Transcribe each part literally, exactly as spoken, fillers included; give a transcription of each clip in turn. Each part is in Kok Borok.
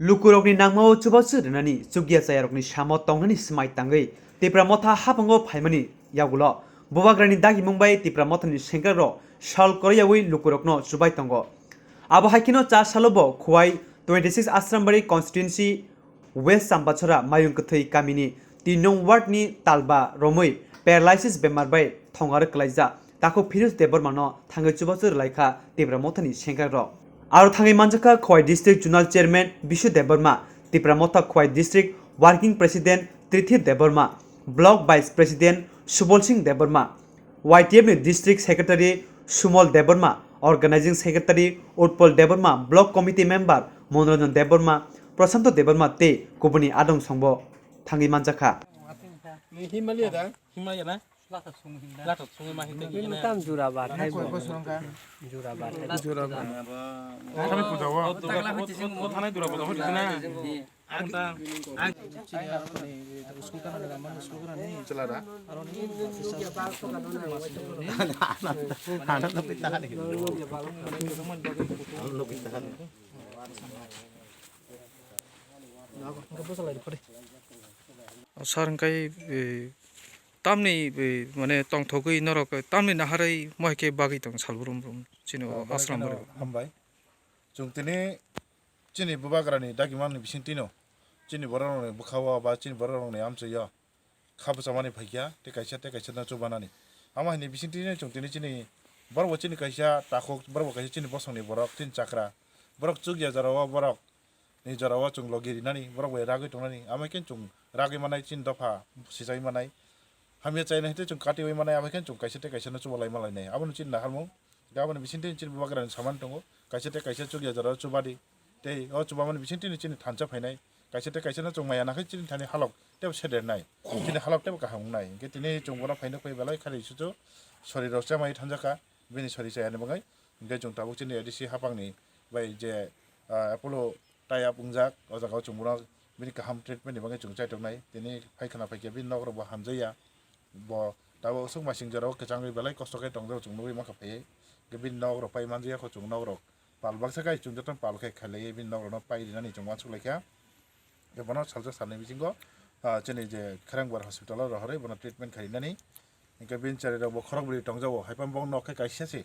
Lukurokni nangmao chubachu rwnani chukya chayarokni samo tongnani swmai tangwi Tipra Motha haphango phaimani yagulo Bubagrani dagimung bai Tipra Mothani sengkrakrok sal koroyawi lukurokno chubai tongo. Abo hai kheno cha salo bo Khowai twenty six Asrambari constituency West Chambachora Mayung Kwthwi kamini tin nong ward ni talba romwi paralysis bemar bai thongar kwlaijak takhuk Phirus Debbarma no thangwi chubachu rwlaikha Tipra Mothani sengkrakrok. Aro thangwi manjakha Khowai District Zonal Chairman Bishu Debbarma, Tipra Motha Khowai District Working President Trithip Debbarma, Block Vice President Subol Singh Debbarma, Y T F ni District Secretary Sumol Debbarma, Organizing Secretary Utpal Debbarma, Block Committee Member Monoranjan Debbarma, Prashanto Debbarma tei kubuni adong songbo thangwi manjakha. Himalaya da? Himalaya na? Lathok sungwi ma hinte. Tam jura ba thai bo. Jura ba thai. Jura ba. Thani puja wa. O, o, o, o thanai dura puja hoi na. Ang ta. Chela da. Sir, hingkai, eh, tamni, eh, mane tongthogwi norok, eh, tamni naharwi mohai khe bagwi tong sal brum brum chini o ashram bai. Hambai. Chwng tini chini bubagrani dagimani bisingtwino chini bororokni bwkhao ba chini bororokni amchoio kha bwchamani phaikha tei kaisa tei kaisa no chubanani. Ama hini bisingtwino chwng tini chini borok bo chini kaisa takhuk, borok bo kaisa chini bosongni borok, chini chakra. Borok chukya jorao borok ni jorao chwng logi rinani, borok bai ragwi tongnani, amo khe chwng ragwi manai chini dopha sijai manai, hamya chaina hete chwng katiwi manai, amo khe chwng kaisa tei kaisa no chubalai malainai, abono chini naharmung. Aboni bisingtwi chini bubagrani samani tongo, kaisa tei kaisa chukya jorao chubadi, tei o chubamani bisingtwi chini thansa phainai, kaisa tei kaisa no chwng maya nakhai chini thani halok tebo sedernai, chini halok tebo kaham wngnai, hingkhe tini chwng bono phaina khe belai khali suchu sori rok chamai thanjakha, bini sori chayani bagwi, hingkhe chwng tabuk chini A D C haphangni bai je, ah, Apollo tie up wngjak, o jaga o chwng bono bini kaham treatment ni bagwi chwng chaitoknai. Tini phai khna phaikhe bini nok rok bo hamjakya. Bo tabuk swk masing jora o kwchangwi belai kosto khe tongjak chwng nugwi mankha phaiwi. Hwnkhe bini nok rok pai manjakya kho chwng nok rok pal baksa khai chwng jotono pal khai khailaiwi bini nok rok no pai rinani chwng uansuk laikha. Hwnkhe bono salsa salni bisingo, ah, chini je Kherengbar hospital o rohorwi bono treatment khai rinani. Hwnkhe bini chari rok bo khorok bwrwi tongjago, haiphano bo nok khe kaisa se.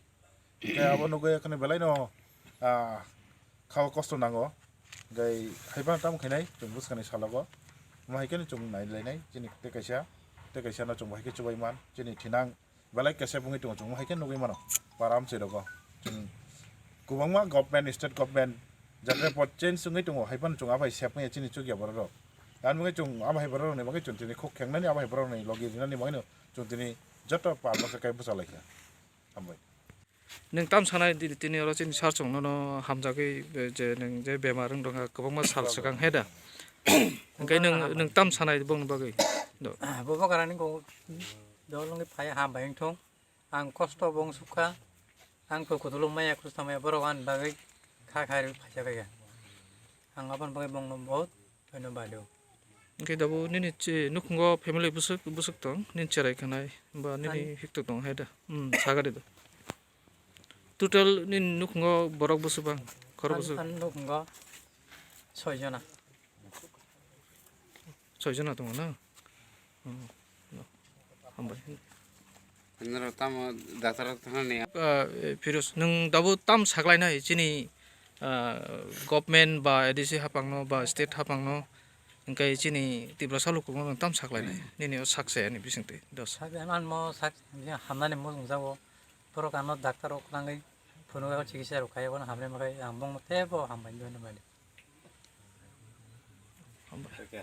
Hwnkhe abo nugwi kheno belai no, ah, khao kosto nango. Hwnkhe haiphano tamo khainai chwng bwskangni salogo. Omo hai kheno chwng nai lainai chini tei kaisa, tei kaisa no chwng bo hai khe chubai man. Chini thinang belai kesep wngwi tongo, chwng bo hai khe nugwi mano para amchai rogo. Chwng kwbangma government, state government, jatra pot change wngwi tongo, haiphano chwng abai sep wngya chini chukya borok rok. Ani bagwi chwng abo hai borok rokni bagwi chwng tini khuk khengnani, abo hai borok rokni logi rinani bagwino chwng tini joto pal baksa khe bwcha laikha. Hambai. Nwng tam sanai di-, tini oro chini sir chwng nono hamjagwi, eh, je nwng je bemar wng tongkha kwbangma sal swkang he da? Hwnkhe nwng, nwng tam sanai bongni bagwi? Do. Bubagrani kok dol wngwi phai hambai wngthong. Ang kosto bo wngsukha. Ang kok kutulung maya khrusta maya borok ani bagwi kha khairwi phaisa khaikha. Ang aboni bagwi bongno bahut dhonyobad rw. Hwnkhe dabo nini che-, nukhungo family bwswk, bwswk tong, nini cherai khanai, ba nini Ani- hiktok tong hai da? Hmm, sagari da. Total nini nukhungo borok bwswk bang, khorok Ani, bwswk? Ani nukhungo soi jona. Soi jona tongo na? Hmm, no. Hambai. Noro tamo doctor thangni. Ah, eh, Firoz, nwng dabo tam saklainai chini, ah, government ba A D C haphangno ba state haphangno, hwnkhe chini Tiprasa lukungno nwng tam saklainai? Nini o sakse ani bisingtwi dos. Sak, ano mo sak, hamnani mo wngjago. Borok ano doctor rok nangwi phunukgo, chikitsa rok khaio, bono hamrwi mankhe ang bongno teibo hambai, dhonyobad.